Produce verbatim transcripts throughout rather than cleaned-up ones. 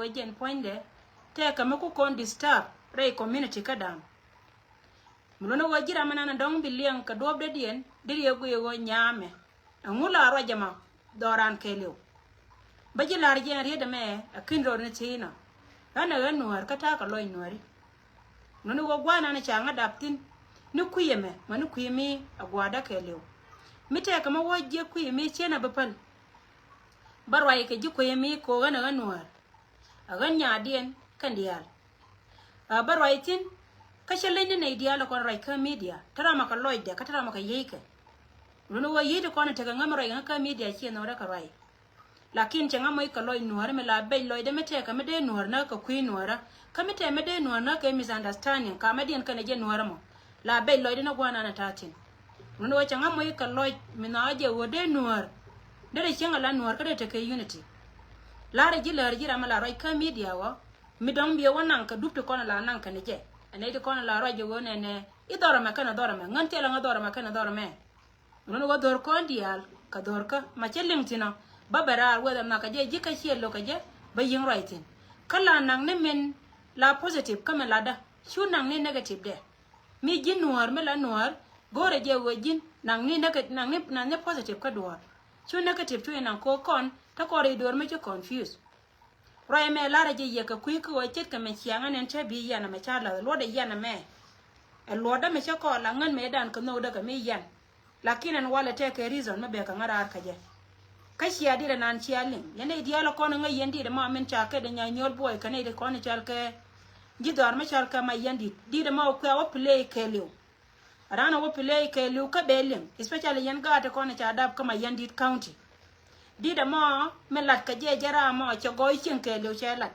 Wee jɛn puɔ̱nydɛ tɛkɛ mi ku kɔn disturb rɛy community kädan. Mi luni ɣöö ji̱ ram mi nan dɔ̱ŋ bi liɛŋ kɛ duɔ̱ɔ̱pdädiɛn deri ɛ guiy ɣöö nyamɛ ɛŋu la ruac ɛmɔ dhɔran kɛɛliw. Bä ji̱ la̱r jɛn riet ɛmɛ ɛ kin rot ni thi̱i̱nɔ. Ɣän ɛ ɣän nuäär kä ta̱a̱ kɛ lɔc nuääri. Nuni ɣöö gua̱a̱r nan ca ŋä dap thi̱n ni kui̱ ɛmɛ mɛ ni kui̱ mi ɛ gua̱a̱r däkɛ liw. Mi tɛkɛ mɛ wä jiɛ kui̱ mi ciën ɛ bi päl. Bä ruac kɛ ji̱ kui̱ mi ko̱o̱k ɣän ɛ ɣän nuäär. Ɛ ɣän nyaadiɛn kɛn diaal. Ɛ bä ruac thi̱n kä cä leny ni nɛy diaal ɛ kɔn ruac kä media te ram ɛ kɛ lɔcdɛ kä te ram ɛ kɛ yiëëkɛ. Nuni ɣöö yiëë ti kɔn ɛ tekɛ ŋämɛ ruac ŋä kä media ciɛ nhɔɔrɛ kɛ ruac. Lakin cɛ ŋa moc kɛ lɔc nuäärä mi la bec lɔcdä mi tɛkɛ mi dee nuäär näk kɛ kui̱ nuäärä. Kä mi tɛk mi dee nuäär näk kɛ misunderstanding ka mɛ diɛn kɛnɛ jɛ nuäärä mɔ. La bec lɔcdä ni gua̱a̱r nan ɛ ta̱a̱ thi̱n. Ŋun ɣöö cɛ ŋa moc kɛ lɔc mi nhɔakä jɛ ɣöö dee nuäär. Dee rɛ cieŋ ala nuäär kä dee tekɛ unity. La̱rä ji̱ läär ji̱ ram mi la ruac kä media ɣɔ̱. Mi dɔ̱ŋ biɛ wä naŋ kɛ dup ti kɔn ala naŋ kɛnɛ jɛ. Ɛn nɛy ti kɔn ala ruac jɛ ɣöö nɛnɛ i̱ dhɔrɛ mɛ kɛnɛ dhɔrɛ mɛ ŋän thilɛ ŋä dhɔrɛ mɛ kɛnɛ dhɔrɛ mɛ. Ŋun ɣöö dhɔr kɔn diaal kɛ dhɔr kä ma cɛ liŋ thi̱n ɔ. Bä bɛ raar whether nhɔakä jɛ ji̱ kä ciɛ lo̱kä jɛ bä yi̱ŋ ruac thi̱n. Kä la naŋ ni min la positive kä min latdä cu naŋ ni negative dɛ. Mi ji̱n nuäär mi la nuäär go̱o̱rɛ jɛ ɣöö ji̱n naŋ ni nega- naŋ ni naŋ ni positive kä duɔ̱ɔ̱r. Cu negative cu inaŋ ko̱o̱k kɔn te kɔn rɛy duɔ̱ɔ̱r mi ci confuse. Ruac ɛmɛ la̱rä jɛ yɛ kɛ kui̱ kä ɣöö ce̱tkɛ mɛ ciaŋä nɛn cä bi yian ɛmɛ ca la̱th luɔtdɛ yian ɛmɛ. Ɛ luɔtdä mɛ cä kɔɔl a ŋän mëëdan kɛ nhökdä kɛ mi yian. Lakin ɛn walɛ tɛkɛ reason mi bɛ kɛ ŋä raar kä jɛ. Kä cia dit ɛnan cia liŋ yɛn nɛy diaal ɛ kɔn ŋäc yɛn dit ɛmɔ min ca kɛt ɛ nya nyuɔl buɔy kɛ nɛy ti kɔn cal kɛ ji̱ dhɔaar mi cal kɛ ma yɛn dit dit ɛmɔ kuɛ wä play kɛɛliw. Raan ɛ wä play kɛɛliw kä bɛ liŋ especially yɛn gaat ti kɔn ca dap kä ma yɛn dit county. Dit ɛmɔ mi lat kɛ jɛ jɛ ram mɔ cɛ gɔɔy cieŋ kɛɛliw cɛ lat.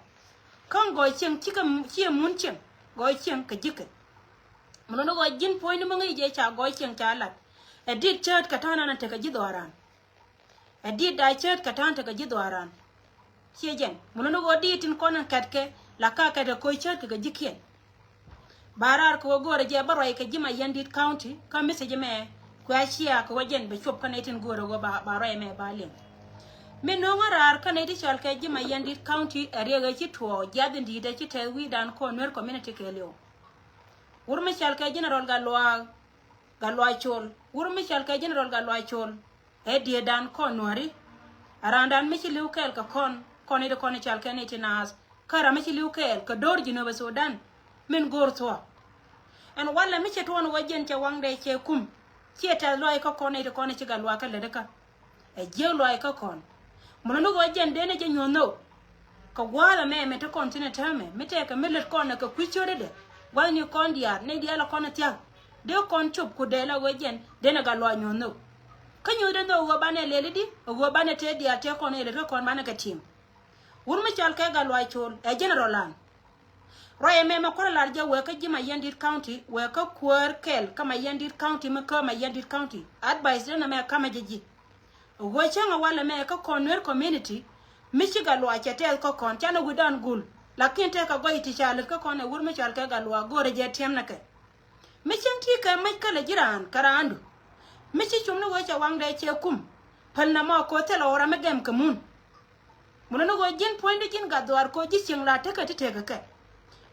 Kä gɔɔy cieŋ cikɛ ciɛ mun cieŋ gɔɔy cieŋ kɛ ji̱kɛ. Mi luni gɔɔy ji̱n puɔ̱ny ni mi ŋäc jɛ ca gɔɔy cieŋ ca lat. Ɛ dit cäätkɛ ta̱a̱ nan ɛ tekɛ ji̱ dhɔaaran. Ɛ dit da̱a̱ cäätkɛ ta̱a̱n tekɛ ji̱ dhɔaaran. Ciɛ jɛn mi luni gɔɔy dit tin kɔn in kɛtkɛ la ka kɛtkɛ ko̱c cäätkɛ kɛ ji̱kiɛn. Ba raar kɛ wä go̱o̱rɛ jɛ bä ruac kɛ ji̱ ma yɛn dit county kä message mɛ. Kuɛ a cia kɛ wä jɛn bɛ cuɔp kä nɛy tin go̱o̱rɛ wä ba ruac mɛ ba liŋ. Mi no̱o̱ŋä raar kä nɛy ti cɔal kɛ ji̱ ma yɛn dit county ɛ riɛk ɛ ci tuɔɔk jiath in di̱i̱t ɛ ci tɛth wi̱i̱dan kɔn Nuer community kɛɛliw. Wur mi cɔal kɛ general Gatluak Gatluak Col wur mi cɔal kɛ general Gatluak Col. Ɛ diëëdan kɔn nuääri. Ɛ raandan mi ci li̱w kɛɛl kɛ kɔn kɔn i̱ ti kɔn i̱ cal kɛn i̱ ti naath. Kä ram mi ci li̱w kɛɛl kɛ do̱r Jinub Sudan. Min go̱o̱r thuɔ̱k. Ɛn walɛ mi cɛ tuɔɔn wä jiɛn cɛ waŋdɛ cɛ kum. Ciɛ tɛth luaac kä kɔn i̱ ti kɔn i̱ ci Gatluak kä lätdä kä. Ɛ jiäk luaac kä kɔn. Mun ni ɣöö jɛn denɛ jɛ nyuɔ̱th nhök. Kɛ gua̱a̱th ɛmɛ mɛ te kɔn thi̱n ɛ täämɛ mi tɛkɛ mi lät kɔn ɛ kɛ kui̱ cio̱tädɛ. Gua̱thni kɔn diaal nɛy diaal ɛ kɔn ɛ thia̱k. Dee kɔn cop ku dɛɛl ɛ ɣöö jɛn denɛ Gatluak nyuɔ̱th nhök. Kä nyuɔ̱thdɛ nhök ɣöö banɛ lɛl i̱di ɛ ɣöö banɛ tëë diaal tëë kɔn ɛ lät kä kɔn banɛ kɛ tim. Wur mi cɔal kɛ Gatluak Col ɛ general an. Ruac ɛmɛ mɛ kuäär ɛ lar jɛ wee kä ji̱ ma yɛn dit county wee kä kuäär kɛl kä ma yɛn dit county mi kä ma yɛn dit county advice den ɛmɛ kamɛ jɛ ji̱. Ɛ ɣöö cäŋ ɛ walɛ mɛ kä kɔn Nuer community mi ci Gatluak cɛ tɛth kä kɔn canɛ wi̱dan gul. Lakin tëë kɛ gɔy ti ca lät kä kɔn ɛ wur mi cɔal kɛ Gatluak go̱o̱rɛ jɛ tiɛm nɛ kɛ. Mi cieŋ ti kɛ mäc kälɛ ji̱ raan kɛ raandu. Mi ci cum ni ɣöö cɛ waŋdɛ cɛ kum. Päl na mɔ ko̱ thilɛ ɣɔw ram mi gɛm kɛ mun. Mun ni ɣöö ji̱n puɔ̱nydä ji̱n Gatdhuaar ko̱ ji̱ cieŋ la tekɛ ti tekɛ kɛ.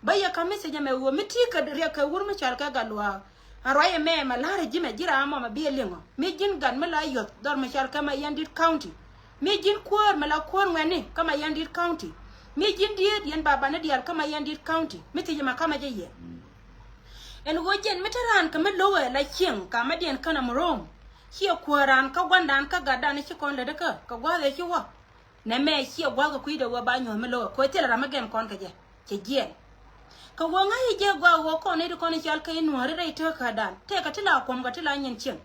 Bä yɛ kä message ɛmɛ ɣöö mi ti kɛ riɛk kɛ wur mi cɔal kɛ Gatluak. Ɛn ruac ɛmɛ mɛ la̱rä ji̱ mɛ ji̱ ram mɔ mɛ bi ɛ liŋɔ mi ji̱n gat mi la yuɔth dhɔr mi cɔal kɛ ma yɛn dit county. Mi ji̱n kuäär mi la kuäär ŋuɛ̈tni kä ma yɛn dit county. Mi ji̱n diet yɛn babanä diaal kä ma yɛn dit county mi thiec ɛmɛ kamɛ jɛ yɛ. Ɛn ɣöö jɛn mi te raan kɛ mi lo̱wɛ la cieŋ kamɛ diɛn känɛ mi ro̱o̱m. Ciɛ kuäär raan kä gua̱ndan kä gatdan ci kɔn lätdä kä kɛ gua̱a̱th ɛ ci wä. Nɛmɛ ciɛ gua̱a̱th kɛ kui̱dɛ ɣöö ba nyuɔ̱th mi lo̱wɛ ko̱ thilɛ ram mi gɛm kɔn kɛ jɛ. Cɛ jiɛɛn. Kɛ ɣöö ŋa̱c i̱ jɛ gɔaa ɣöö kɔn i̱ ti kɔn i̱ cɔal kɛ i̱ nuääri rɛy tëkädan tëëkɛ ti la kuɔ̱m kɛ ti la nyin cieŋ.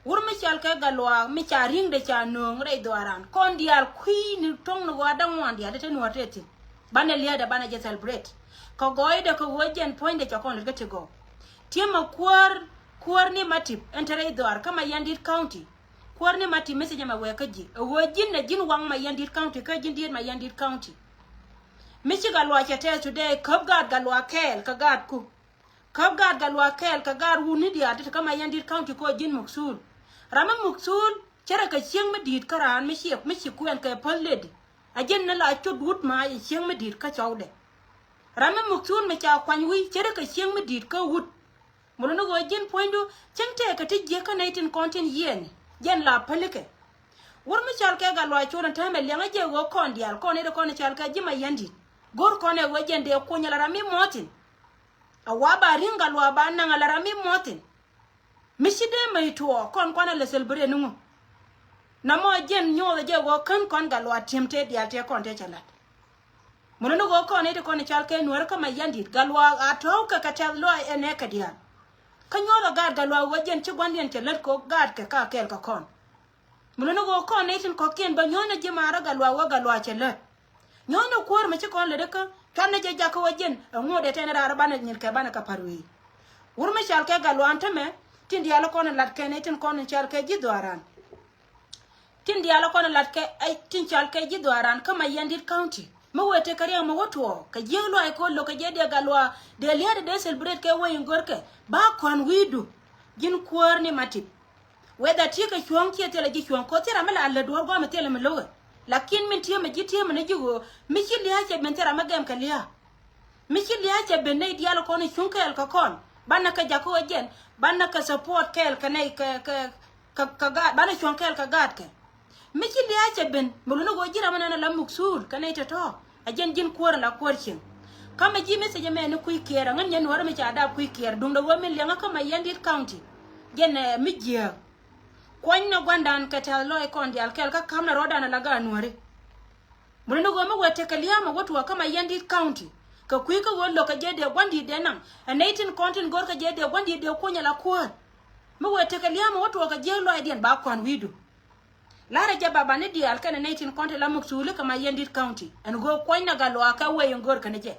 Wur mi cɔal kɛ Gatluak mi ca ri̱ŋdɛ ca nööŋ rɛy dhuaaran kɔn diaal kui̱ni to̱ŋni ɣɔaa da̱ŋ ŋuan diaal i̱ te nuäär tëë thi̱n. Banɛ lia̱a̱dɛ banɛ jɛ celebrate. Kɛ gɔɔydɛ kɛ ɣöö jɛn puɔ̱nydɛ cɛ kɔn lät kä ti gɔw. Ti̱emɛ kuäär kuäär ni Matip ɛn te rɛy dhuaar kä Mayandit County. Kuäär ni Matip mi thiecä mɛ wɛɛ kä ji̱ ɛ ɣöö ji̱n ɛ ji̱n waŋ Mayandit County kä ji̱n diet Mayandit County. Mi ci Gatluak cɛ tɛth today käp gaat Gatluak kɛɛl kɛ gaatku. Käp gaat Gatluak kɛɛl kɛ gaat wutni diaal ti te kä Mayandit County kɛ ɣöö ji̱n mukthul. Ram mi mukthul cärɛ kɛ cieŋ mi di̱i̱t kä raan mi ci mi ci kuɛn kɛ first lady. A jɛn ni la cot wut ma yɛ cieŋ mi di̱i̱t kä cɔwdɛ. Ram mi muk thuun mi ca kuany wi̱i̱ ce̱tkɛ cieŋ mi di̱i̱t kä wut. Mul ni ɣöö ji̱n puɔ̱nydu cieŋ tëëkɛ ti jiäk kä nɛy tin kɔn tin yiëëni. Jɛn la pälikɛ. Wur mi cɔal kɛ Gatluak Col ɛn täämɛ liɛŋä jɛ ɣöö kɔn diaal kɔn i̱ ti kɔn cɔal kɛ ji̱ Mayɛndi̱t. Go̱r kɔn ɛ ɣöö jɛn dee kuɔny ala ram mi muɔ̱thin. A wa ba ri̱ŋ Gatluak ba naŋ ala ram mi muɔ̱thin. Mi ci dee mec tuɔɔk kɔn kuan a lɛ celebrate ni ŋu. Namɔ jɛn nyuɔth jɛ wä kän kɔn Gatluak tiɛm tëë diaal tëë kɔn tëë cɛ la̱t. Mul ni ɣöö kɔn i̱ ti kɔn i̱ cɔal kɛ Nuäärä kä Mayɛndi̱t Gatluak a tɔ̱w kɛ kɛ tɛth lɔaac ɛn ɛ kɛ diaal. Kä nyuɔth a gaat Gatluak wä jɛn ci gua̱ndiɛn cɛ lät kɛ gaat kɛ ka kɛɛl kɛ kɔn. Mul ni ɣöö kɔn i̱ tin kɔ̱kiɛn bä nyuɔ̱n ni ji̱ maarä Gatluak wä Gatluak cɛ lät. Nyɔ̱ɔ̱n ni kuäär mi ci kɔn lät ikä cuan ni jɛ jakä wä jiɛn. Ɛŋu dee tɛn raar banɛ nyil kɛ banɛ kɛ pa̱r wee. Wur mi cal kɛ Gatluak ɛn tämɛ tin diaal kɔn lat kɛn i̱ tin kɔn cal kɛ ji̱ dhuaaran. Tin diaal kɔn lat kɛ ɛ tin cal kɛ ji̱ dhuaaran kä Mayɛndi̱t County. Mi wee tekɛ riɛk mi wä tuɔɔk kɛ jiäk luaac kɛ wä lo̱k kɛ jɛ dee Gatluak dee lia̱a̱dɛ dee celebrate kɛ wee in görkɛ ba kɔn wi̱i̱du. Ji̱n kuäär ni matip. Whether tiekɛ cuɔ̱ɔ̱ŋ ciɛ thilɛ ji̱ cuɔ̱ɔ̱ŋ kɔ thil ram mi la lät duɔ̱ɔ̱r gua̱a̱mɛ thilɛ mi lo̱kɛ. Lakin min tiemɛ ji̱ tiemɛ ni ji̱ ɣöö mi ci lia̱a̱ cɛ ben thil ram mi gɛm kɛ lia̱a̱. Mi ci lia̱a̱ cɛ ben nɛy diaal kɔn i̱ cuŋ kɛɛl kɛ kɔn banɛ kɛ jakä wä jɛn banɛ kɛ support kɛɛl kɛ nɛy kɛ kɛ kɛ kɛ gaat banɛ cuɔ̱ŋ kɛɛl kɛ gaatkɛ. Mi ci lia̱a̱ cɛ ben mi luni ɣöö ji̱ ram ɛnɛn ala muk thuul kɛ nɛy tɔ̱tɔ̱. A jɛn ji̱n kuäär ala kuäär cieŋ. Kä mi ji̱ message ɛmɛ ni kui̱ kiɛɛr aŋän nyɛ Nuäärä mi ca dap kui̱ kiɛɛr duundɛ ɣöö min liɛŋä kä Mayɛndi̱t County. Jɛn ɛ mi jiääk. Kuany nɔ gua̱ndan kɛ tɛ̈th lɔɔc kɔn diaal kɛl kä ka̱m nɔ rɔ̱dan ala gaat Nuääri. Muni ni ɣöö mi wee tekɛ lia̱a̱mɛ wä tuɔɔk kä Mayɛndi̱t County kɛ kui̱ kä ɣöö lo̱k kɛ jɛ dee gua̱ndi̱t dee naŋ ɛ nɛy tin kɔn tin go̱r kɛ jɛ dee gua̱ndi̱t dee kuɔ̱ny ala kuäär. Mi wee tekɛ lia̱a̱mɛ wä tuɔɔk kɛ jiäk lɔɔcdiɛn ba kua̱n wi̱i̱du. La̱rä jɛ baba ni diaal kɛnɛ nɛy tin kɔn ti la muk thuuli kɛ Mayɛndi̱t County ɛn ɣöö kuany nɔ Gatluak kɛ wee in go̱r kɛn jɛ.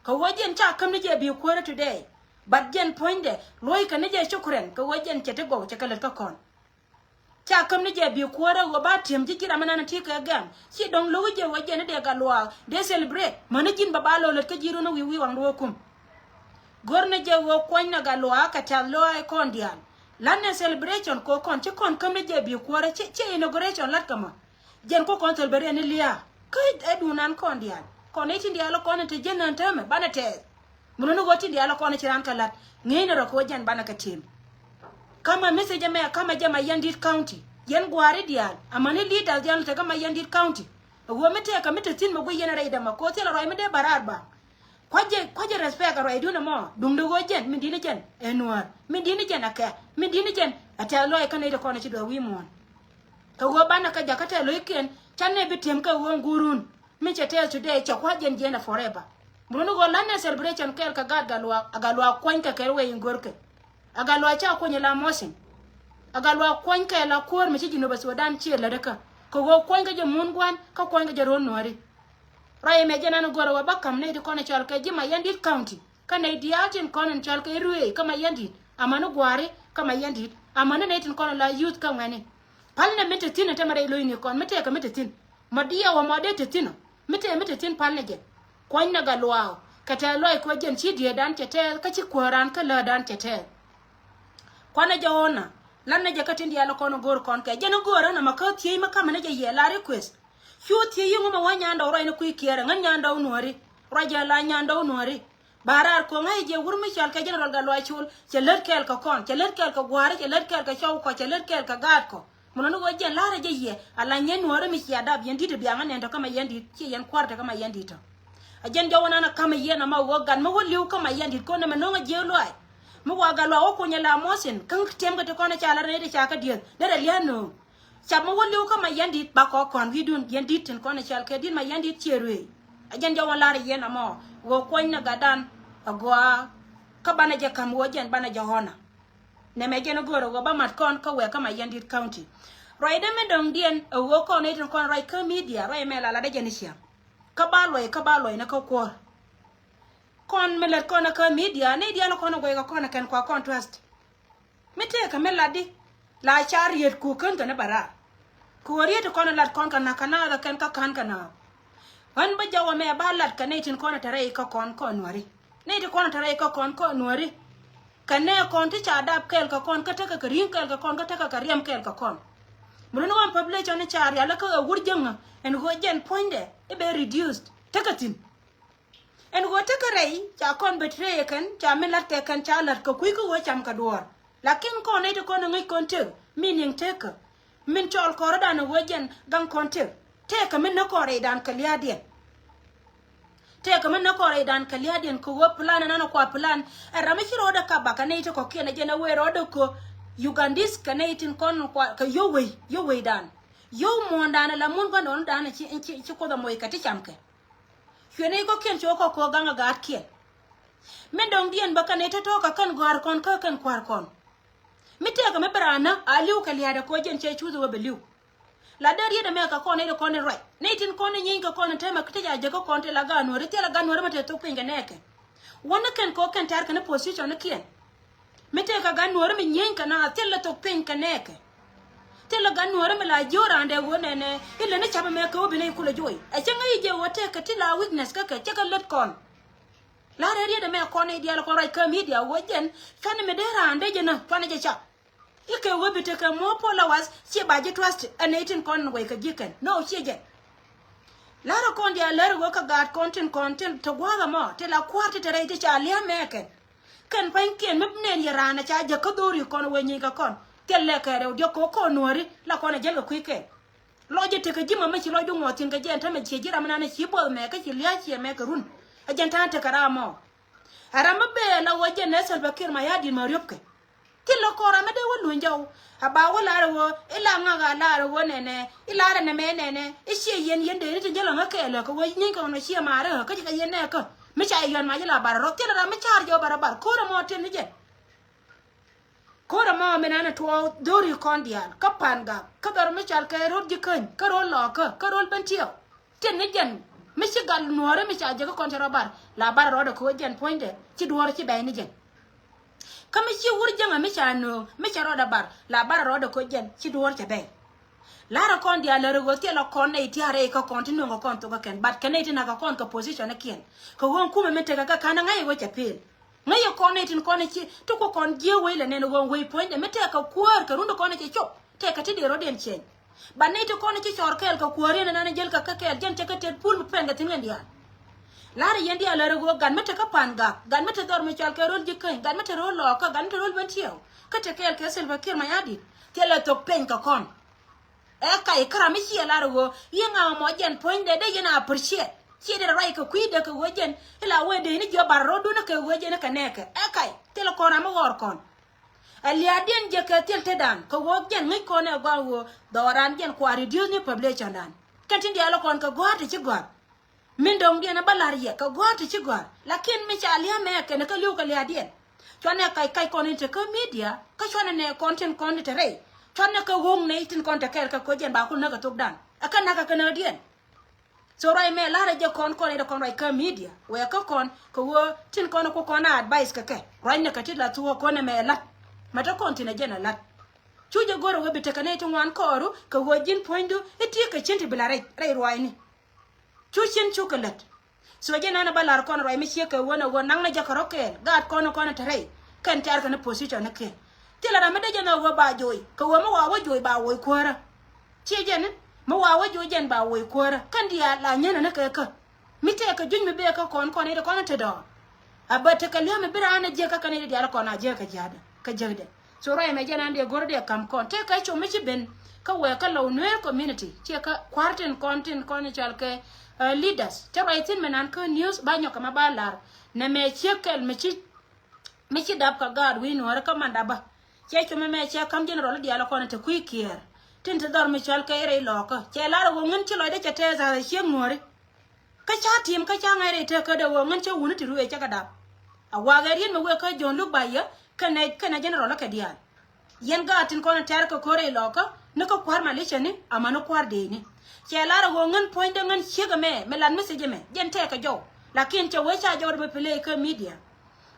Kɛ ɣöö jɛn ca käm ni jɛ bi kuäärä today. But jɛn puɔ̱nydɛ luɔ̱ckɛ ni jɛ cukran kɛ ɣöö jɛn cɛ ti gɔw cɛ kɛ lät kä kɔn. Ca käm ni jɛ bi kuäärä ɣöö ba ti̱em ji̱ ji̱ ram mi nan ti kɛ gɛm ci dɔ̱ŋ lo̱k jɛ ɣöö jɛn ni dee Gatluak dee celebrate mäni ji̱n ba ba lo̱k lät kä ji̱ run ni wi̱i̱ wi̱i̱ waŋ ruɔ̱ɔ̱k kum. Go̱r ni jɛ ɣöö kuany ni Gatluak kɛ tɛ̈th lɔaac kɔn diaal. La̱t ni celebration kɛ kɔn ci kɔn käm ni jɛ bi kuäärä ci, ci inauguration la̱t kɛ mɔ. Jɛn ku kɔn thöl bɛ riɛn ni lia̱a̱ kä ɛ dunan kɔn diaal kɔn i̱ tin diaal kɔn in te jiɛn nän täämɛ banɛ tɛɛth. Mun ni ɣöö tin diaal kɔn in ci raan kɛ la̱t ŋi̱i̱c ni rɔ kɛ ɣöö jɛn banɛ kɛ tim. Kamɛ message ɛmɛ kamɛ jɛ Mayɛndi̱t County yɛn gua̱a̱ri diaal amäni leaders diaal in te kä Mayɛndi̱t County. Ɛ ɣöö mi tëëkɛ mi te thi̱n mɛ guic yɛn rɛy dämɛ kɛ ɣöö thilɛ ruac mi dee bä raar bä. Kua̱cɛ, kua̱cɛ respect a ruacdun ɛmɔ duŋdɛ ɣöö jɛn min di̱t ni jɛn ɛ Nuäär min di̱t ni jɛn ɛ kɛ min di̱t ni jɛn ɛ tɛ̈th lɔɔc kä nɛy ti kɔn ɛ ci duɔth wi̱i̱ muɔ̱ɔ̱n. Kɛ ɣöö banɛ kɛ jakä tɛ̈th lɔckiɛn canɛ bi ti̱em kɛ ɣöö guurun. Min cɛ tɛ̈th today cɛ kua̱c jɛn jiɛn ɛ forever. Mun ni ɣöö la̱t nɛ celebration kɛɛl kɛ gaat Gatluak a Gatluak kuany kɛ kɛɛl wee in görkɛ. A Gatluak ca kuany ɛ la motion. A Gatluak kuany kɛ la kuäär mi ci Jinub Sudan ciɛ lätdä kä kɛ ɣöö kuany kɛ jɛ mun gua̱n kä kuany kɛ jɛ ro̱o̱n Nuääri. Ruac ɛmɛ jɛn an go̱rɛ wä bä ka̱m nɛy ti kɔn cɔal kɛ ji̱ Mayɛndi̱t County. Kä nɛy diaal tin kɔn in cɔal kɛ ruëëc kä Mayɛndi̱t amäni gua̱a̱ri kä Mayɛndi̱t amäni nɛy tin kɔn la youth kä ŋuɛ̈ni. Päl nɛ mi te thi̱n in te mɛ rɛy lo̱cni kɔn mi tëëkɛ mi te thi̱n. Mɔ diɛw ɛmɔ dee te thi̱n ɔ mi tëë mi te thi̱n päl nɛ jɛ. Kuany nɛ Gatluak kɛ tɛ̈th lɔc kɛ ɣöö jɛn ci diëëdan cɛ tɛɛth kä ci kuääran kä läärdan cɛ tɛɛth. Kuanɛ jɛ ɣöö na la̱t nɛ jɛ kä tin diaal kɔn in go̱o̱r kɔn kɛ jɛn in go̱o̱r ɛn ɛmɔ kä thiec mi ka̱mɛ ni jɛ yɛ la request. Cu thiec yiŋ wä mɛ wä nyandɔw ruac ni kui̱ kiɛɛr ɛŋän nyandɔw Nuääri. Ruac jɛ la nyandɔw Nuääri. Ba raar ko̱ŋ a yɛ jiɛ wur mi cɔal kɛ General Gatluak Col cɛ lät kɛɛl kɛ kɔn cɛ lät kɛɛl kɛ gua̱a̱ri cɛ lät kɛɛl kɛ cɔw kɔ cɛ lät kɛɛl kɛ gaatkɔ. Mun ni ɣöö jɛn la̱rä jɛ yɛ a la nyɛ Nuääri mi cia dap yɛn di̱t biaŋä nɛn tɔ̱ kä Mayɛndi̱t ciɛ yɛn kua̱r tɔ̱ kä Mayɛndi̱t tɔ̱. A jɛn jɔwä nan a ka̱mɛ yɛn ama ɣöö gat mi wä li̱w kä Mayɛndi̱t ko̱n ɛmɛ no̱ŋ a jiɛ luaac. Mi wa Gatluak wä kunyɛ la motion kä tiɛm kɛ ti kɔn a ca la rɛy ti ca kä dieth derɛ lia̱a̱ no̱o̱ŋ. Cap mi wä li̱w kä Mayɛndi̱t ba kɔ kɔn wi̱i̱dun yɛn di̱t tin kɔn i̱ cɔal kɛ di̱t Mayɛndi̱t ciɛ ruëëc. A jɛn jɔwä la̱rä yɛn amɔ ɣöö kuɔ̱ny ni gatdan. A gɔaa kä banɛ jɛ ka̱m ɣöö jɛn banɛ jɛ ɣɔ̱nä. Nɛmɛ jɛn i̱ go̱o̱rä ɣöö ba mat kɔn kä wɛɛkä Mayɛndi̱t County. Ruacdä mi dɔ̱ŋdiɛn ɛ ɣöö kɔn i̱ tin kɔn ruac kä media ruac ɛmɛ la latdä jɛn i̱ ciaŋ. Kä ba luɔc kä ba luɔc ni kä kuɔ̱r. Kɔn mi lät kɔn kä media ni diaal kɔn i̱ guɛc kɛ kɔn i̱ kɛn kua kɔn trust. Mi tëëkɛ mi latdi la ca riet ku kän kɛ ni ba raar. Ku riet kɔn lat kɔn kɛ na̱k kɛ naath kɛn kä ka̱n kɛ naath. Ɣän bä jɔwä mɛ ba lat kɛ nɛy tin kɔn te rɛy kä kɔn kɔn Nuääri. Nɛy tin kɔn te rɛy kä kɔn kɔn Nuääri. Kɛ nɛ kɔn ti ca dap kɛɛl kɛ kɔn kä tekɛ kɛ ri̱ŋ kɛɛl kɛ kɔn kä tekɛ kɛ riɛm kɛɛl kɛ kɔn. Mi run ɣän population ni ca rial kä ɣä wur jäŋä ɛn ɣöö jɛn puɔ̱nydɛ i̱ bɛ reduced. Tekɛ thi̱n. Ɛn ɣöö tekɛ rɛy ca kɔn betray ɛ kɛn, ca min la̱t kɛ kɛn, ca la̱t kɛ kui̱ kä ɣöö cam kɛ duɔ̱ɔ̱r. Lakin kɔn nɛy ti kɔn ɛ ŋäc kɔn tëk, meaning tekä min cɔɔl kɔrä dan ɛ ɣöö jɛn gaŋ kɔn tëk. Tëëkä min näk kɔn rɛydan kɛ lia̱a̱diɛn. Tëëkä min näk kɔn rɛydan kɛ lia̱a̱diɛn kɛ ɣöö plan ɛnan ɛ kua plan. Ɛ ram mi ci rɔɔdɛ kap bakɛ nɛy ti kɔ̱kiɛn ɛ jɛn ɛ wee rɔɔdɛ kɔ Ugandese kɛ nɛy tin kɔn kua kɛ yio̱w wei, yio̱w weidan. Yio̱w muɔ̱ɔ̱ndan ɛ la mun gua̱ndɔɔŋdan ɛ ci, ci, ci Kuoth ɛ moc kɛ ti camkɛ. Cuɛ nɛy kɔ̱kiɛn ci wä kɔk kɛ ɣöö gaŋ ɛ gaatkiɛn. Min dɔ̱ŋdiɛn bä kɛn nɛy tɔ̱tɔ̱ kɛ kɛn gɔ̱a̱r kɔn kä kɛn kua̱r kɔn. Mi tëëkɛ mi bi raan näk a li̱w kɛ lia̱a̱dɛ kɛ ɣöö jɛn cɛ cuuth ɛ wä bɛ li̱w. La dee riet ɛmɛ kɛ kɔn nɛy ti kɔn in ruac. Nɛy tin kɔn in nyieeny kɛ kɔn in täämɛ ti ca jek kä kɔn ti la gaat nuääri, thilɛ gaat nuääri mi te thok piny kɛ nɛɛkɛ. Wä ni kɛn kɛ ɣöö kɛn tɛ̈r kɛn ni position ni kiɛn. Mi tëëkɛ gat nuääri mi nyieeny kɛ na thilɛ thok piny kɛ nɛɛkɛ. Thilɛ gat nuääri mi la jiöör raandɛ ɣöö nɛnɛ i̱ leni ca̱pɛ mɛ kɛ ɣöö bi nɛy kulɛ joy. Ɛ cä ŋäc i̱ jɛ ɣöö tëëkɛ ti la weakness kä kɛ cä kɛ lät kɔn. La rɛy riet ɛmɛ kɔn nɛy diaal kɔn ruac kä media ɣöö jɛn cuanɛ mi dee raandɛ jɛ nä cuanɛ jɛ cap. I̱ kɛ ɣöö bi tekɛ more followers ciɛ ba ji̱ trust ɛ nɛy tin kɔn in wɛy kɛ ji̱ kɛn. No, ciɛ jɛn. La̱rä kɔn diaal lär ɣöö kä gaat kɔn tin kɔn tin te gua̱a̱th ɛmɔ ti la kua̱r ti te rɛy ti ca lia̱a̱ mɛ kɛn. Kɛn pa̱nykiɛn mi nɛn yɛ raan ɛ ca jek kä dho̱ri kɔn wee nyieny kɛ kɔn. Thilɛ kɛ rɛw diɔ̱k kɛ ɣöö kɔn nuääri la kɔn ɛ jäl kɛ kui̱ kɛn. Lɔc jɛ tekɛ ji̱ mɔ mi ci lɔcdu ŋuɔth thi̱n kɛ jɛn tämɛ ciɛ ji̱ ram mi nan ci buɔth mɛ kä ci lia̱a̱ ciɛ mɛ kɛ run. Ɛ jɛn ta̱a̱ tekɛ ram mɔ. Ɛ ram mi bee la ɣöö jɛn ɛ Salva Kiir Mayardit mɛ riöpkɛ. Thilɛ kɔn ram mi dee wä luny jɔw. A ba wä lar ɣöö i̱ la ŋak a lar ɣöö nɛnɛ i̱ lar ɛnɛ mɛ nɛnɛ i̱ ciɛ yɛn yɛn dee ni tin jɛ lɔ̱ŋ ɛ kɛɛl ɛ kɛ ɣöö nyieny kɛ ɣɔn ɛ ciɛ ma̱a̱r ɛ kä ci kɛ yɛn nɛɛkä. Mi ca yɛ yɔ̱a̱n mac i̱ la bar ɛ rɔ thilɛ ram mi ca̱r jɔw bar ɛ bar ko̱r ɛmɔ tin ni jɛn. Ko̱r ɛmɔ min an ɛ tuɔɔk dho̱ri kɔn diaal kä pa̱n gak kä dhɔr mi cal kɛ ro̱l ji̱ käny kä ro̱l lɔɔkä kä ro̱l ben tiɛw. Tin ni jɛn mi ci gal nuɔ̱ɔ̱ri mi ca jek kä kɔn cɛ rɔ bar la bar rɔɔdɛ kɛ ɣöö jɛn puɔ̱nydɛ ci duɔ̱ɔ̱r ci bɛy ni jɛn. Kä mi ci wur jäŋä mi ca nööŋ mi ca rɔɔdɛ bar la bar rɔɔdɛ kɛ ɣöö jɛn ci duɔ̱ɔ̱r cɛ bɛy. La̱rä kɔn diaal lär ɣöö thilɛ kɔn nɛy ti a rɛy kä kɔn ti nööŋ kɛ kɔn thok kä kɛn but kɛ nɛy ti na̱k kɛ kɔn kɛ position ni kiɛn kɛ ɣöö kumɛ min tekɛ kɛ ka̱n ɛ ŋäc ɛ ɣöö cɛ pil. Ŋäc yɛ kɔn nɛy tin kɔn ci ti ku kɔn jiɛ wei lɛ nɛn ɣöö wei puɔ̱nydɛ mi tɛk kɛ kuäär kɛ rundɛ kɔn cɛ cop tɛk kɛ ti dee rɔ̱diɛn ciɛny. Ba nɛy ti kɔn ci cɔr kɛɛl kɛ kuäär yɛn ɛnan jäl kɛ kä kɛɛl jɛn cɛ kɛ tet pul mi pɛn kɛ thi̱n kɛn diaal. La̱rä yɛn diaal lär ɣöö gat mi te kä pa̱n gak gat mi te dhɔr mi cɔal kɛ ro̱l ji̱ käny gat mi te ro̱l lɔɔkä gat mi te ro̱l ben tiɛw kä te kɛɛl kɛ Salva Kiir Mayardit. Thilɛ thok peny kɛ kɔn. Ɛ kac kä ram mi ciɛ lar ɣöö yiëë ŋa mɔ jɛn puɔ̱nydɛ dee yɛn a appreciate. Ciɛ dee ruac kɛ kui̱dɛ kɛ ɣöö jɛn ila wee dee ni jiɔ bar rɔɔdun kɛ ɣöö jɛn kɛ nɛɛkɛ. Ɛ kac thil kɔn ram mi ɣɔr kɔn. Ɛ lia̱a̱diɛn jɛ kɛ thil tetdan kɛ ɣöö jɛn ŋäc kɔn ɛ gɔaa ɣöö dhɔran jɛn kua reduce ni population dan. Kɛn tin diaal kɔn kɛ gɔ̱a̱r ti ci gɔ̱a̱r. Min dɔ̱ŋdiɛn ɛ bä la̱r yɛ kɛ gua̱a̱r ti ci gɔ̱a̱r. Lakin mi ca lia̱a̱ mɛ kɛn kä li̱w kɛ lia̱a̱diɛn. Cuanɛ kac kac kɔn in te kä media kä cuanɛ nɛ kɔn tin kɔn te rɛy. Cuanɛ kɛ ɣöŋ nɛ tin kɔn te kɛɛl kɛ koc jɛn ba kul näk kɛ thokdan ɛ kɛ näk kɛ kɛ näkdiɛn. So ruac mɛ la̱rä jɛ kɔn kɔn in te kɔn ruac kä media wɛ kä kɔn kɛ ɣöö tin kɔn ku kɔn a advice kɛ kɛ ruac nɛ kɛ ti la thuɔ̱ɔ̱k kɔn ɛmɛ ɛ la̱t. Mɛ te kɔn tin ɛ jɛn ɛ la̱t. Cu jɛ go̱r ɛ ɣöö bi tekɛ nɛ ti ŋuan kɔɔru kɛ ɣöö ji̱n puɔ̱nydu i̱ ti kɛ cin ti bi la rɛy rɛy ruaacni. Cu cin cukɛ lät. So jɛ nɛn ɛ bä la̱r kɔn ruac mi ciek kɛ ɣöö nɛ ɣöö naŋ nɛ jɛ kɛ rɔ̱ kɛɛl gaat kɔn kɔn te rɛy. Kɛn tɛ̈r kɛ ni position ni kiɛn. Thilɛ ram mi dee jɛ nɛ ɣöö ba joc kɛ ɣöö mi wa wä joc ba woc kuäärä. Ciɛ jɛn mi wa wä joc jɛn ba woc kuäärä kɛn diaal la nyänɛ ni kɛ kä. Mi tëëkɛ juny mi bëë kä kɔn kɔn i̱ ti kɔn i̱ ti dɔɔr. A bä tekɛ li̱em i̱ bi raan ɛ jiäk kä kɛn i̱ ti diaal kɔn a jiäk kɛ jia̱a̱dä kä jiäkdɛ. So ruac mɛ jɛn an diɛ go̱r diɛ kam kɔn tëëkɛ com mi ci ben kä wɛɛ kä Lou Nuer community ciɛ kä kua̱r tin kɔn tin kɔn i̱ cɔal kɛ leaders te ruac thi̱n mɛ nan kä news ba nyɔk kɛ ma ba lar. Nɛ mɛ ciek kɛl mi ci mi ci dap kɛ gaat wi̱i̱ nuɔ̱ɔ̱ri kä man dap bä. Cɛ com mɛ cɛ kam general diaal kɔn te kui̱ kiɛɛr tin te dhɔr mi cɔal kɛ i̱ rɛy lɔɔkä cɛ lar ɛ wä ŋän ci lɔcdä cɛ tɛɛth a ciek nuɔ̱ɔ̱ri. Kä ca tim kä ca ŋa̱c rɛy tekädɛ ɣöö ŋän cä wuni ti ruëë cä kɛ dap. A waak ɛ riet mi wëë kä John Luk Bayä kɛnɛ kɛnɛ general kɛ diaal. Yɛn gaat tin kɔn tɛ̈r kɛ ko̱r rɛy lɔkä ni kä kua̱r maliciani amäni kua̱r deeni. Cɛ lar ɛ ɣöö ŋän puɔ̱nydä ŋän ciek ɛmɛ mi lat message ɛmɛ jɛn tɛɛkɛ jɔw. Lakin cɛ wee ca jɔwdɛ bi play kä media.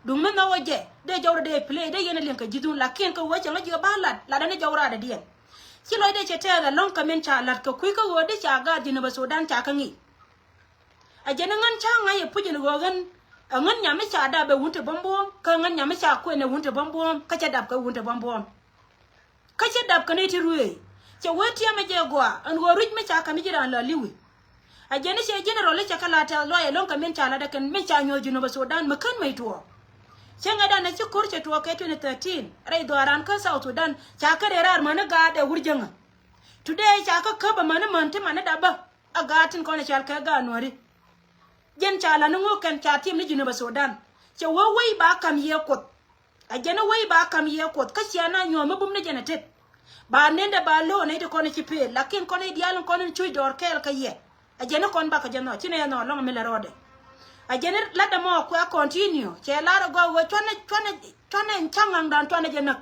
Duŋ mi nhɔk ɛ jɛ dee jɔwdɛ dee play dee yɛn ɛ liŋ kɛ ji̱thun lakin kɛ wee cɛ ŋä ji̱ ɛ ba lat latdɛ ni jɔw raadɛ diɛn. Ci lɔcdɛ cɛ tɛɛth ɛlɔ̱ŋ kɛ min ca la̱t kɛ kui̱ kä ɣöö di ca gaat Jinubä Sudan ca kä ŋi̱i̱c. A jɛn ŋän ca ŋa̱c ɛ puc in ɣöö ɣän ɛ ŋän nyam mi ca dap ɛ wun te bämbuɔ̱ɔ̱m kä ŋän nyam mi ca kuɛn ɛ wun te bämbuɔ̱ɔ̱m kä cɛ dap kɛ wun te bämbuɔ̱ɔ̱m. Kä cɛ dap kɛ nɛy ti ruëëc. Cɛ wee tiɛmɛ jɛ gɔaa ɛn ɣöö ruic mi ca ka̱m ji̱ raan la li̱wi. A jɛn i̱ cɛ general i̱ cɛ kɛ la tɛth lɔaac ɛlɔ̱ŋ kɛ min ca latdɛ kɛn min ca nyuɔ̱th Jinub Sudan mi kän mec tuɔɔk. Cä ŋäcdan ɛ ci ko̱r cɛ tuɔɔk kɛ twenty thirteen rɛy dhɔaaran kä South Sudan ca kɛ rɛɛ raar mäni gaat ɛ wur jäŋä. Today ca kɛ käp amäni män ti mani dapä a gaat tin kɔn ɛ cɔal kɛ gaat Nuääri. Jɛn ca la̱t ni ŋuk kɛn ca tiɛm ni Jinub Sudan. Cɛ wee wei ba ka̱m yiëë Kuoth. A jɛn i̱ wei ba ka̱m yiëë Kuoth kä cia na nyuɔ̱ɔ̱m mi bum ni jɛn a tet. Ba nendɛ ba lo̱o̱ nɛy ti kɔn i̱ ci pëël lakin kɔn i̱ diaal in kɔn in cuc dɔɔr kɛɛl kä yɛ. A jɛn i̱ kɔn bakɛ jɛ nhɔk ci nɛ yɛ nhɔk lɔ̱ŋ mi lɛ rɔɔdɛ. A jɛn i̱ latdɛ mɔ kuɛ continue cɛ lar a gɔaa ɣöö cuanɛ cuanɛ cuanɛ in ca̱ŋ ŋa̱ŋdan cuanɛ jɛ näk.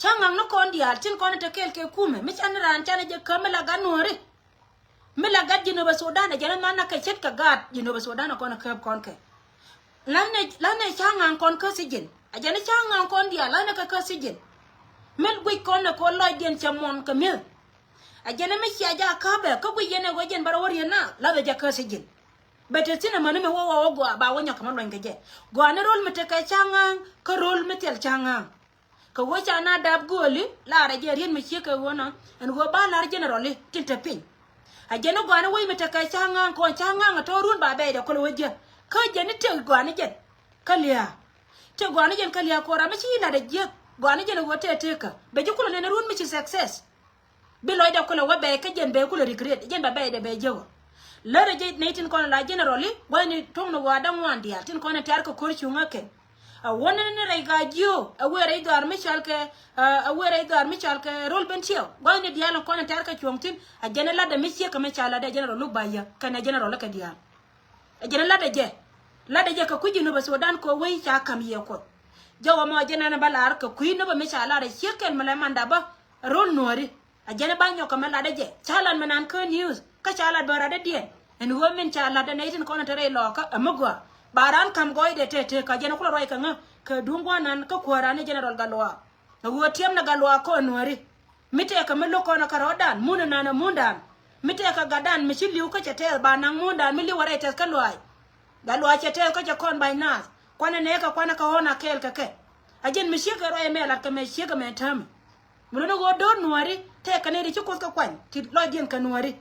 Ca̱ŋ ŋa̱ŋ ni kɔn diaal tin kɔn i̱ te kɛɛl kɛ kumɛ mi can raan canɛ jɛ käm mi la gat Nuääri. Mi la gat Jinub Sudan ɛ jɛn i̱ man na kɛ ce̱tkɛ gaat Jinub Sudan ɛ kɔn i̱ käp kɔn kɛ. La̱nɛ la̱nɛ ca̱ŋ ŋa̱ŋ kɔn kä sijin a jɛn i̱ ca̱ŋ ŋa̱ŋ kɔn diaal la̱nɛ kɛ kä sijin. Mi guic kɔn ɛ kɔn lɔcdiɛn cɛ muɔ̱n kɛ mi̱eth. A jɛn i̱ mi cia jaak käpɛ kä guic yɛn ɛ ɣöö jɛn bä rɔ wä riet na la̱thɛ jɛ kä sijin. Bɛ te thi̱n amäni mi wä wä wä gɔaa ba wä nyɔk kɛ mi luɔ̱ny kɛ jɛ. Gɔaa ni ro̱l mi tekɛ ca̱ŋ ŋa̱ŋ kä ro̱l mi thil ca̱ŋ ŋa̱ŋ. Kɛ ɣöö ca na dap gööli laarɛ jɛ riet mi ciek kɛ ɣöö nɔ ɛn ɣöö ba la̱r general i̱ tin te piny. A jɛn i̱ gɔaa ni wec mi tekɛ ca̱ŋ ŋa̱a̱ŋ kɔn ca̱ŋ ŋa̱a̱ŋ a tɔ̱ run ba bɛɛcdɛ kɔl wä jiäk. Kä jɛn i̱ tëk gɔaa ni jɛn kä lia̱a̱. Tëk gɔaa ni jɛn kä lia̱a̱ kɔn ram mi ci la̱t a jiäk gɔaa ni jɛn a ɣöö tëë tëëkä bɛ ji̱ kulɛ nɛn run mi ci success. Bi lɔcdɛ kulɛ wä bɛɛc kä jɛn bɛ kulɛ regret jɛn ba bɛɛcdɛ bɛ jiäk ɔ. Lärɛ jɛ nɛy tin kɔn la general i̱ gua̱thni tuɔ̱ŋni ɣɔaa da̱ŋ ŋuan diaal tin kɔn in tɛ̈r kɛ ko̱r cuŋä kɛn. A wä ni ni rɛy gaa jiö a wëë rɛy dhɔaar mi cɔal kɛ a wëë rɛy dhɔaar mi cɔal kɛ ro̱l ben tiɛw gua̱thni diaal in kɔn in tɛ̈r kɛ cuɔ̱ŋ thi̱n. A jɛn i̱ latdɛ mi ciek kɛ mi ca latdɛ general luk ba yä kɛnɛ general kɛ diaal. A jɛn i̱ latdɛ jɛ latdɛ jɛ kɛ kui̱ Jinub Sudan kɛ wei ca ka̱m yiëë Kuɔth. Jɛ wä mɔ jɛn ɛn ba lar kɛ kui̱ nobä mi ca lar a ciek kɛn mi lɛ manda bä ro̱l Nuääri. A jɛn i̱ ba nyɔk kɛ mi latdä jɛ ca lat mi nan kä news kä ca lat bä ratdädiɛn. Ɛn ɣöö min ca latdä nɛy tin kɔn in te rɛy lɔɔkä ɛ mi gɔaa ba raan ka̱m gɔɔydɛ tëë tëë kä jɛn i̱ kulɛ ruac kɛ ŋä kɛ duŋ gua̱a̱r nan kä kuäär raan i̱ general Gatluak. Ɛ ɣöö tiɛm ni Gatluak kɔn Nuääri. Mi tëëkɛ mi lo̱k kɔn ɛ kärɔɔdan mun inan ɛ mundan. Mi tëëkɛ gatdan mi ci li̱w kä cɛ tɛɛth ba naŋ mundan mi li̱w ɛ rɛy tɛth kä luaac. Gatluak cɛ tɛɛth kä cɛ kɔn ba̱ny naath kuanɛ nɛɛkɛ kuanɛ kɛ ɣɔ̱n a kɛɛl kɛ kɛ. A jɛn mi ciek kɛ ruac ɛmɛ lat kɛ mɛ ciek ɛmɛ täämɛ. Mi luni ɣöö do̱r Nuääri tëëkɛ nɛy ti ci Kuoth kɛ kuany ti lɔcdiɛn kɛ Nuääri.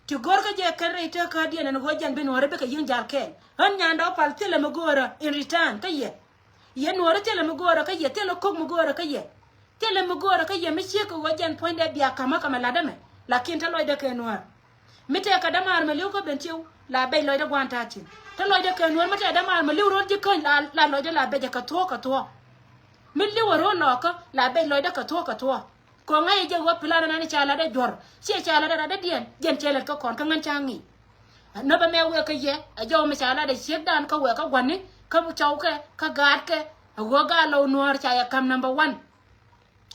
Ti go̱rkä jɛ kɛn rɛy tëëkädiɛn ɛn ɣöö jɛn bi Nuääri bikɛ yi̱n ja̱l kɛɛl ɣän nyandɛ ɔ pal thilɛ mi go̱o̱rä in return kä yɛ. Yɛ Nuääri thilɛ mi go̱o̱rä kä yɛ thilɛ ko̱k mi go̱o̱rä kä yɛ. Thilɛ mi go̱o̱rä kä yɛ mi ciek kɛ ɣöö jɛn puɔ̱nydɛ bia ka̱mä kɛ mɛ la̱tdä mɛ lakin te lɔcdä kɛ Nuäär. Mi tɛɛkɛ dämaar mɛ li̱w kä ben tiw la bɛc lɔcdä gua̱a̱n ta̱a̱ thi̱n. Te lɔcdä kɛ Nuäär mi tɛɛkɛ dämaar mɛ li̱w ro̱l ji̱ käny la la lɔcdä la bɛc ɛ kɛ thuɔ̱ɔ̱k kɛ thuɔ̱ɔ̱k. Mi li̱w ɛ ro̱l lɔɔkä la bɛc lɔcdä kɛ thuɔ̱ɔ̱k kɛ thuɔ̱ɔ̱k. Kɛ ɣöö ŋa̱c jɛ ɣöö plan nani ca lat ɛ juɔ̱r ciɛ ca lat ɛ rat dädiɛn jɛn cɛ lät kä kɔn kä ŋän ca ŋi̱i̱c. Nä bä mɛ wëë kä yɛ ɛ jɔw mi ca lat ɛ ciekdan kä wëë kä gua̱ni kä cɔwkɛ kä gaatkɛ. Ɛ ɣöö gaa lɔw Nuäär ca yɛ ka̱m number one.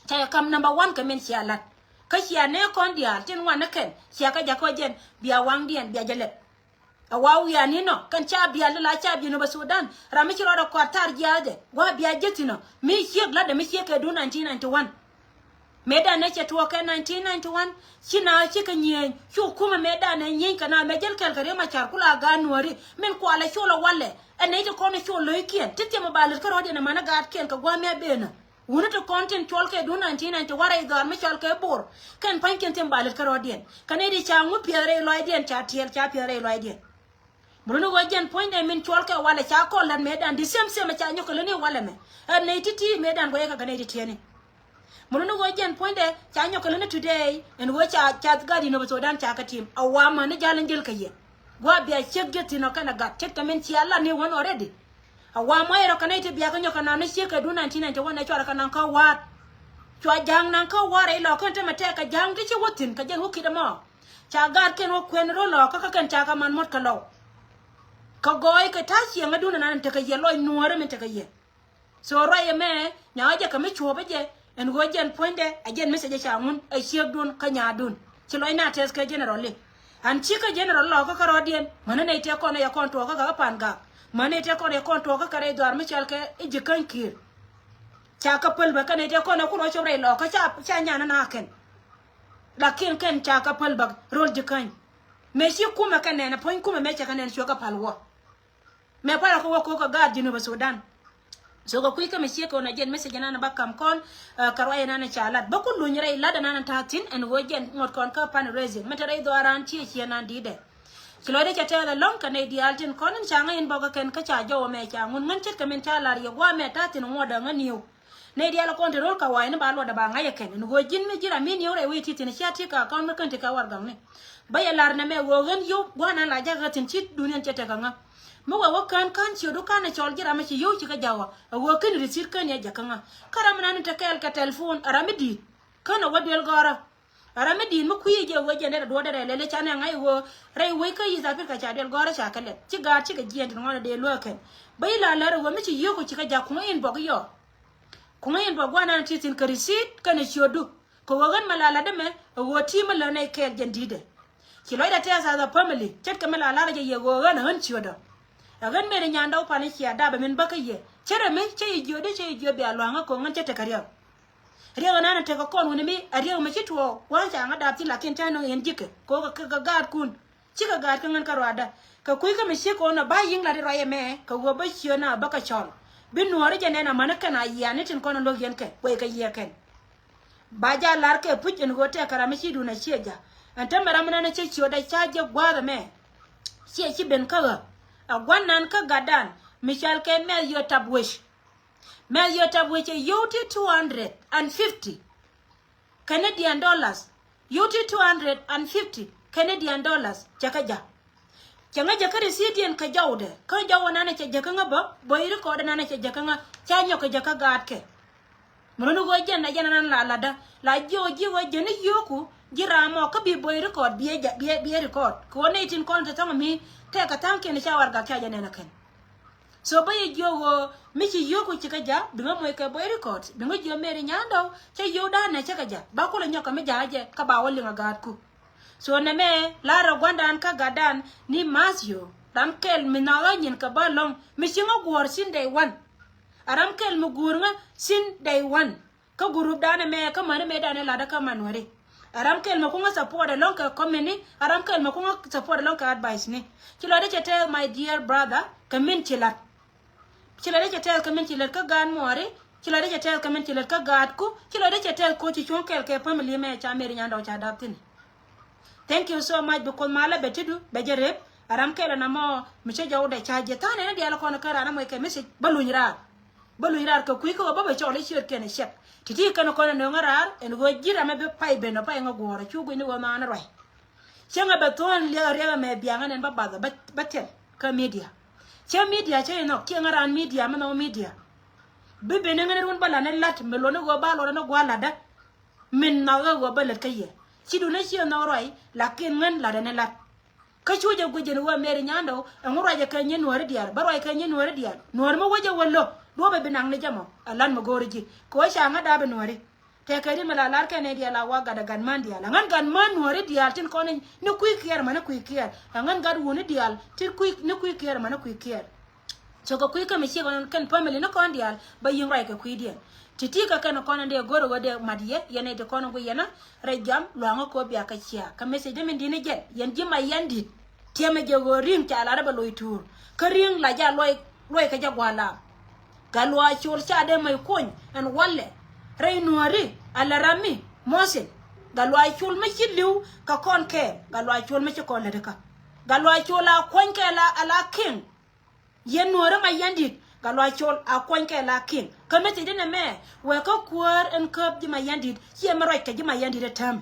Ca yɛ ka̱m number one kɛ min cia lat kä cia nɛɛ kɔn diaal tin ŋuan ni kɛn cia kä jakä jɛn bia waŋdiɛn bia jɛ lɛp. A wa wiani nɔ kɛn ca bial la ca Jinub Sudan ram mi ci rɔɔdɛ kɔat tar jiaath jɛ gua̱a̱ bia jeth inɔ mi ciek latdɛ mi ciek kɛ duun nineteen ninety one. Mëëdan nɛ cɛ tuɔɔk kɛ nineteen ninety one ci na ci kɛ nyieny cu kumɛ mëëdan nɛ nyieny kɛ na mɛ jäl kɛl kɛ Riek Machar kula gaat Nuääri min kualɛ col ɛ walɛ. Ɛ nɛy ti kɔn ɛ col lo̱ckiɛn ti thiɛm ɛ ba lät kärɔɔdiɛn ɛ manɛ gaatkiɛn kɛ gua̱a̱ mi a benä. Wuni ti kɔn tin cuɔl kɛ duun nineteen ninety one rɛy dhɔaar mi cɔal kɛ Bor kɛn pa̱nykiɛn thiɛm ba lät kärɔɔdiɛn kɛ nɛy ti ca ŋu piɛth rɛy lɔaacdiɛn ca tiɛɛl ca piɛth rɛy lɔaacdiɛn. Mɛ luni ɣöö jɛn puɔ̱nydɛ min cuɔl kɛ walɛ ca kɔn la̱t mëëdan di same same ca nyɔk kɛ läni walɛ mɛ. Ɛ nɛy ti̱ti̱ mëëdan guɛcä kɛ kɛ nɛy ti tiɛni. Mɛ luni ɣöö jɛn puɔ̱nydɛ ca nyɔk kɛ läni today ɛn ɣöö ca ca gat Jinub Sudan ca kɛ tim a wa mäni jal in jil kɛ yɛ. Gua̱a̱ bia ciek ji̱ thi̱n ɔ kɛn a gat ce̱tkɛ min cia lat ni wän already. A wa muay rɔ kɛ nɛy ti bia kɛ nyɔk kɛ nam ni ciek kɛ duun nineteen ninety one ɛ cuarɛ kɛ nam kä wa̱a̱t. Cua ja̱a̱ŋ naŋ kä wa̱a̱ rɛy lɔɔkä in te mɛ tɛɛk kɛ ja̱a̱ŋ ti ci wä thi̱n kɛ jɛn wä ki̱t ɛmɔ. Ca gaat kɛn wä kuɛn ro̱l lɔɔkä kä kɛn ca kɛ man muɔ̱t kɛ lɔw. Kɛ gɔɔy kɛ ta̱a̱ ciɛŋädun ɛnan in tekɛ yɛ lɔc Nuäärä min tekɛ yɛ. So ruac ɛmɛ nyɔkɛ jɛ kɛ mi cuɔ̱pä jɛ ɛn ɣöö jɛn puɔ̱nydɛ ɛ jɛn mi cɛ jɛ ca ŋun ɛ ciekdun kä nyaadun. Ci lɔcna tɛth kɛ general i̱ an cikɛ general lɔɔkä kärɔɔdiɛn mäni nɛy tëë kɔn ɛ yɛ kɔn tuɔɔkä kɛ kä pa̱a̱n gak. Mäni nɛy tëë kɔn ɛ yɛ kɔn tuɔɔkä kɛ rɛy dhɔaar mi cɔal kɛ i̱ ji̱ käny ki̱i̱r. Ca kä päl bä kɛn i̱ tëë kɔn ɛ kun ɣä cop rɛy lɔɔkä ca ca nyan ɛn a kɛn. Lakin kɛn ca kä päl bä ro̱l ji̱ käny. Mëë ci kumɛ kɛn nɛn ɛ puɔ̱ny kumɛ mëë cɛ kɛ nɛn cuɛ kɛ pal wä. Mëë palɛ kä wä ko̱k kɛ gaat Jinub Sudan. So kɛ kui̱ kä mi ciek kɛ wä na jɛn message nan ba kam kɔn, eh, kɛ ruac nan ca lat. Bä ku luny rɛy lat nan ta̱a̱ thi̱n ɛn ɣöö jɛn ŋuɔ̱t kɔn kä fundraising. Mɛ te rɛy dhɔaaran ciɛ ciɛ nan di̱i̱dɛ. Ci lɔcdɛ cɛ tɛɛth ɛlɔ̱ŋ kɛ nɛy diaal tin kɔn in ca ŋäc inbox kä kɛn kä ca jɔw ɛmɛ ca ŋun ŋän ce̱tkɛ min ca lar yɛ gua̱a̱ mɛ ta̱a̱ thi̱n ŋuɔ̱t dɛ ŋä niw. Nɛy diaal kɔn te ro̱l kɛ wa̱a̱ in ba luɔtdɛ ba ŋa̱c ɛ kɛn. Ɛn ɣöö ji̱n mi ji̱ ram mi niw rɛy wec ti thi̱n cia ti kɛ account mi kän ti kɛ warɛgakni. Bä yɛ lar nɛmɛ ɣöö ɣän yio̱w gua̱a̱r nan la jakä thi̱n ci duŋdiɛn cɛ tekɛ ŋä. Mi wee wä kään kään ciötdu kään ɛ cɔl ji̱ ram mi ci yio̱w ci kɛ ja̱ ɣɔ̱. Ɛ ɣöö ken receipt kään yɛ jakä ŋä. Kä ram mi nan te kɛɛl kɛ telephone ɛ ram mi di̱i̱t. Kään ɛ wä duel gɔ̱rä. Ɛ ram mi di̱i̱t mi kui̱ jɛ ɣöö jɛn dee duɔ̱ɔ̱dɛ rɛl lɛl i̱ canɛ ŋa̱c ɣöö rɛy wec kä East Africa ca duel gɔ̱rä ca kɛ lɛp. Ci gaat cikɛ jiɛɛn tin ŋuan ɛ dee luäk kɛn. Bä i̱ la lär ɛ ɣöö mi ci yio̱w ku ci kɛ ja̱ kuŋä inbox yɔ. Kuŋä inbox gua̱a̱r nan ti thi̱n kɛ receipt kɛnɛ ciötdu. Kɛ ɣöö ɣän mi la lat dämɛ ɛ ɣöö ti mi lät nɛy kɛɛl jɛn di̱i̱tdɛ. Ci lɔcdɛ tɛth as a family ce̱tkɛ mi la lat jɛ yɛ ɣöö ɣän ɛ ɣän ciötdä. Ɛ ɣän Mary Nyandɔw Palɛ ciɛ dapɛ min bäkä yɛ. Ce̱t ɛmɛ cä yɛ jiötdä cä yɛ jiöt bia lua̱ŋä ko̱ ɣän cä tekɛ riɛk. Riɛk ɛnan ɛ tekɛ kɔn wuni mi ɛ riɛk ɛmɛ ci tuɔɔk wa̱a̱ ca ŋä dap thi̱n lakin tɛn nöŋ yɛn ji̱kɛ ko̱ kɛ kɛ gaat kun. Cikɛ gaat kä ŋän kä ruaadä. Kɛ kui̱ kä mi ciek kɔn ɛ ba yi̱ŋ lat i̱ ruac ɛmɛ kɛ ɣöö bä ciöt na bä kɛ cɔl. Bi nuɔɔri jɛ nɛn amäni kɛn a yiani tin kɔn ɛ lo̱k yɛn kɛ kuey kɛ yiɛk kɛn. Ba ja lar kɛ puc ɛn ɣöö tɛkɛ ram mi ci duun a ciɛ ja̱. Ɛn te mɛ ram mi nan a cɛ ciötdɛ ca jɛ gua̱a̱th ɛmɛ. Ciɛ ci ben kä ɣä. A gua̱n nan kä gatdan mi cɔal kɛ Mɛth Yio̱ Tap Wec. Mɛth Yio̱ Tap Wec cɛ yio̱w ti two hundred and fifty Canadian dollars. Yio̱w ti two hundred and fifty Canadian dollars cɛ kä ja̱. Cɛ ŋä jɛ kä receipt diɛn kɛ jɔwdɛ kä jɔwä nanɛ cɛ jɛ kä ŋä bä böy record nanɛ cɛ jɛ kä ŋä ca nyɔk kɛ jɛ kä gaatkɛ. Mi run ɣöö jɛn na jɛn nan la ladä la jiök ji̱ ɣöö jɛn i̱ yio̱o̱ku ji̱ ram ɔ kä bi böy record biɛ jɛ biɛ biɛ record kɛ ɣöö nɛy tin kɔn te thɔ̱ŋ mi tɛkɛ tha̱a̱ŋkiɛn ca warɛgak ca jɛ nɛn ɛ kɛn. So bä yɛ jiök ɣöö mi ci yio̱o̱ku ci kä ja̱ bi ŋä moc kɛ böy record bi ŋä jiök Mary Nyandɔw cä yio̱o̱dan nɛ cä kɛ ja̱ ba kulɛ nyɔk kɛ mi ja̱ jɛ kä ba wä liŋ a gaatku. So nɛmɛ lar rɛ gua̱ndan kä gatdan ni Matthew ram kɛl mi nhɔk ɣä nyin kɛ bä lɔ̱ŋ mi ci ŋä guɔ̱ɔ̱r sin day one. A ram kɛl mi guur ŋä sin day one. Kä group danɛ mɛ kä mäni mɛ danɛ ladä kä man wɛri. A ram kɛl mɛ kuŋä support ɛlɔŋ kɛ comment ni a ram kɛl mɛ kuŋä support ɛlɔŋ kɛ advice ni. Ci lɔcdä cɛ tɛth my dear brother kɛ min ci lat. Ci lɔcdä cɛ tɛth kɛ min ci lat kä gaat muɔri. Ci lɔcdä cɛ tɛth kɛ min ci lat kä gaatku. Ci lɔcdä cɛ tɛth koci cuɔ̱ŋ kɛl kɛ family mɛ ca Mary Nyandɔw ca dap thi̱n. Thank you so much because malä bɛ tidu bɛ jɛ rep. A ram kɛl ɛn amɔ mi cä jɔwdɛ ca jiɛ tha̱a̱n ɛn diaal kɔn kä ran amɔ ikɛ message bä luny raar. Bä luny raar kɛ kui̱ kä ɣöö bä bɛ cɔl i̱ ciöt kɛn ɛ cɛk. Ti̱ti̱ kɛn kɔn ɛ nöŋä raar ɛn ɣöö ji̱ ram ɛ bi pay ben ɔ pay ŋä guɔ̱ɔ̱r ɛ cu gui̱ni ɣöö nhaan ruac. Cäŋɛ bɛ thuɔ̱ɔ̱n liɛk ɛ riɛk ɛmɛ biaŋä nɛn bä bath ɛ bä thil kä media. Cä media cä inɔ kiɛŋä raan media mi nhɔk media. Bi ben iŋän run bä la̱t ni la̱t mi luɔ̱ni ɣöö ba luɔ̱t ɛn ɛ gua̱a̱r la̱tdä. Min nhɔk ɛ ɣöö bä lät kä yɛ ci duundä ciɛ nhɔk ruac lakin ŋän la̱t ɛn ɛ la̱t. Kä cu jɛ guic jɛn wä Mary Nyandɔw ɛŋu ruacɛ kɛ nyin nuɔ̱ɔ̱ri diaal bä ruac kɛ nyin nuɔ̱ɔ̱ri diaal nuɔ̱ɔ̱ri mi wä jɛ wä lo̱k duɔ̱ɔ̱pɛ bi naŋ ni jɛ mɔ ɛ la̱t mi go̱o̱ri ji̱ kɛ wä ca ŋä da̱a̱p ɛ nuɔ̱ɔ̱ri. Tɛkɛ ri mi la lar kɛn ɛ diaal a wa gat ɛ gat män diaal ɛ ŋän gat män nuɔ̱ɔ̱ri diaal tin kɔn ni kui̱ kiɛɛr män ni kui̱ kiɛɛr ɛ ŋän gat wuni diaal tin kui̱ ni kui̱ kiɛɛr män ni kui̱ kiɛɛr. Cɛ kɛ kui̱ kä mi ciek ɣän kɛn family ni kɔn diaal bä yi̱ŋ ruac kɛ kui̱diɛn. Ti̱ti̱ kɛ kɛn kɔn in dee go̱r ɣöö dee mat yɛ yɛn ɛ ti kɔn in guic yɛn ɛ rɛy jam luaŋä kɛ ɣöö bia kɛ cia kɛ message dee min di̱t ni jɛn yɛn ji̱ Mayan Di̱t. Tiɛmɛ jɛ ɣöö ri̱ŋ ca lat rɛ bɛ loc tuur kä ri̱ŋ la ja luɔc luɔc kɛ jɛ gua̱a̱ laam. Gat Luaak Col ca dee mec kuɔny ɛn walɛ rɛy nuääri ala ram mi Mɔthin. Gat Luaak Col mi ci li̱w kɛ kɔn kɛɛl Gat Luaak Col mi ci kɔn lätdä kä. Gat Luaak Col a kuɔny kɛɛl ala kiŋ. Yɛn nuɔ̱ɔ̱rä Mayan Di̱t Gat Luaak Col a kuɔny kɛ la kiŋ. Kä mi thiecdä nɛmɛ wëë kä kuäär ɛn käp ji̱ Mayan Di̱t ciɛ mi ruac kɛ ji̱ Mayan Di̱t ɛ tääm.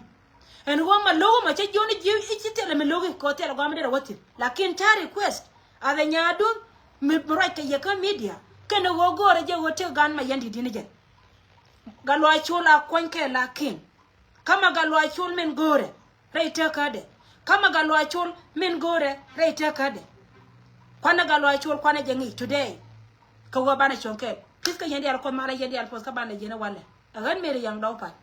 Ɛn ɣöö ma lo̱k mɔ cä jiɔn i̱ ji̱ i̱ ci thilɛ mi lo̱k i̱ kɛ ɣöö thilɛ gɔaa mi derɛ wä thi̱n. Lakin ta̱a̱ request a dhɛ nyaadun mi ruac kɛ yɛ kä media kɛn ɛ ɣöö go̱o̱rɛ jɛ ɣöö tëk gan Mayan Di̱t di̱n i̱ jɛ. Gat Luaak Col a kuɔny kɛ la kiŋ. Kä ma Gat Luaak Col min go̱o̱rɛ rɛy tekädɛ. Kä ma Gat Luaak Col min go̱o̱rɛ rɛy tekädɛ. Kuanɛ Gat Luaak Col kuanɛ jɛ ŋi̱i̱c today. Kɛ ɣöö banɛ cuɔ̱ŋ kɛɛl pi̱th kä yɛn diaal Kuɔth malɛ yɛn diaal Kuɔth kä banɛ jiɛn ɛ walɛ. Ɛ ɣän Mary Yaŋ Dɔw Pal.